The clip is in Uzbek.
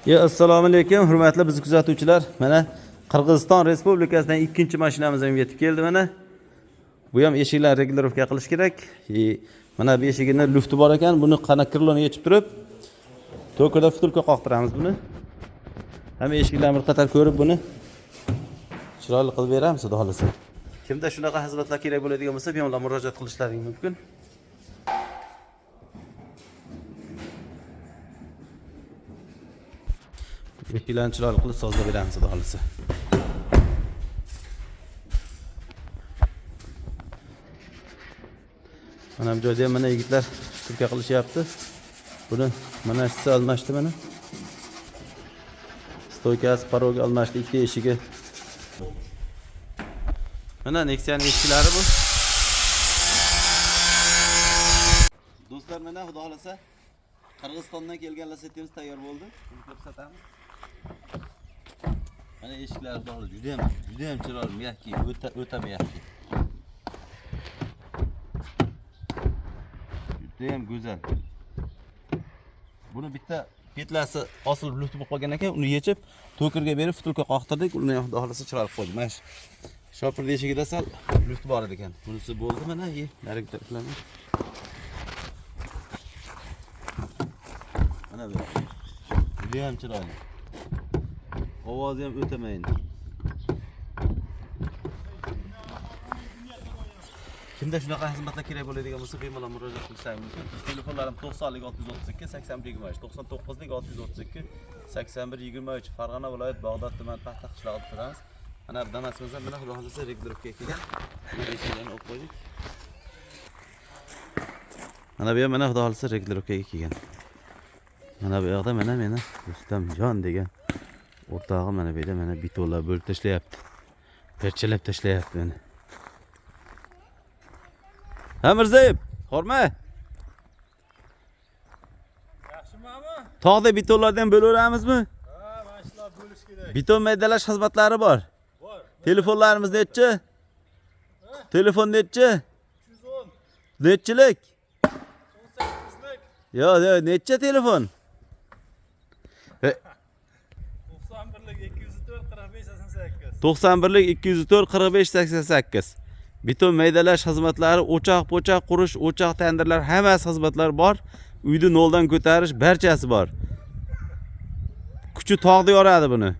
Ya assalomu alaykum hurmatli bizni kuzatuvchilar. Mana Qirg'iziston Respublikasidan ikkinchi mashinamiz ham yetib keldi mana. Bu ham eshiklar regulirovka qilish kerak. Mana bu eshigini lufti bor ekan, buni qana krilloni yechib turib, to'kirda vtulka qoqtiramiz buni. Hamma eshiklarni bir qator ko'rib buni chiroyli qilib beramiz xudo xolasa. Kimda shunaqa xizmatlar kerak bo'ladigan bo'lsa, bemalol murojaat qilishlaring mumkin. Eshiklarni chiroyli qilib sozlab beramiz xudo xolasa. Mana bu joyda ham mana yigitlar shturka qilishyapti. Buni mana shu almashdi mana. Stoykasi, parogi almashdi, ikkita eshigi. Mana Nexia'ning eshiklari bu. Do'stlar, mana xudo xolasa Qirg'izistondan kelgan Lacetti'miz tayyor bo'ldi. Buni ko'rsatamiz. Mana eshiklari xudo xolasa juda ham, juda ham chiroyli, mягкий, o'ta o'ta mягкий. Juda ham go'zal. Buni bitta petlasi osilib luft bo'lib qolgan ekan, uni yechib to'kirga berib vtulka qoqtirdik, uni ham xudo xolasa chiroyli qo'ydik. Mana shu shopir eshigida sal luft bor edi ekan. Bunisi bo'ldi mana, narigi taraflarni. Mana bu. Juda ham chiroyli. Ovozi ham o'ta mayin. Kimda shunaqa xizmatlar kerak bo'ladigan bo'lsa, bemalol murojaat qilishlaring mumkin. Telefonlarim 90 632 81 23, 99 632 81 23. Farg'ona viloyat Bag'dod tuman Paxta qishlog'ida turamiz. Mana bu Damas'imizda mana xudo xolasa regulirovkaga kelgan. Mana eshiklarni olib qo'ydik. Mana bu ham mana xudo xolasa regulirovkaga kelgan. Mana bu yoqda mana meni Rustamjon degan o'rtog'im mana bu yerda mana betonlar bo'lib tashlayapti. Parchalab tashlayapti meni. Ha Mirzayev, horma. Yaxshimi? Tog'da betonlardan bo'laveramizmi? Ha, mana shular bo'lish kerak. Beton maydalash xizmatlari bor. Bor. Telefonlarimiz nechi? Telefon nechi? 310, Nechilik? 18lik, Yo'q, yo'q, necha telefon? 91lik 204 45 88. 91lik 204 45 88. Beton maydalash xizmatlari, o'choq, po'choq qurish, o'choq tandirlar, hammasi xizmatlar bor. Uyni noldan ko'tarish barchasi bor. Kuchi tog'da yoradi buni.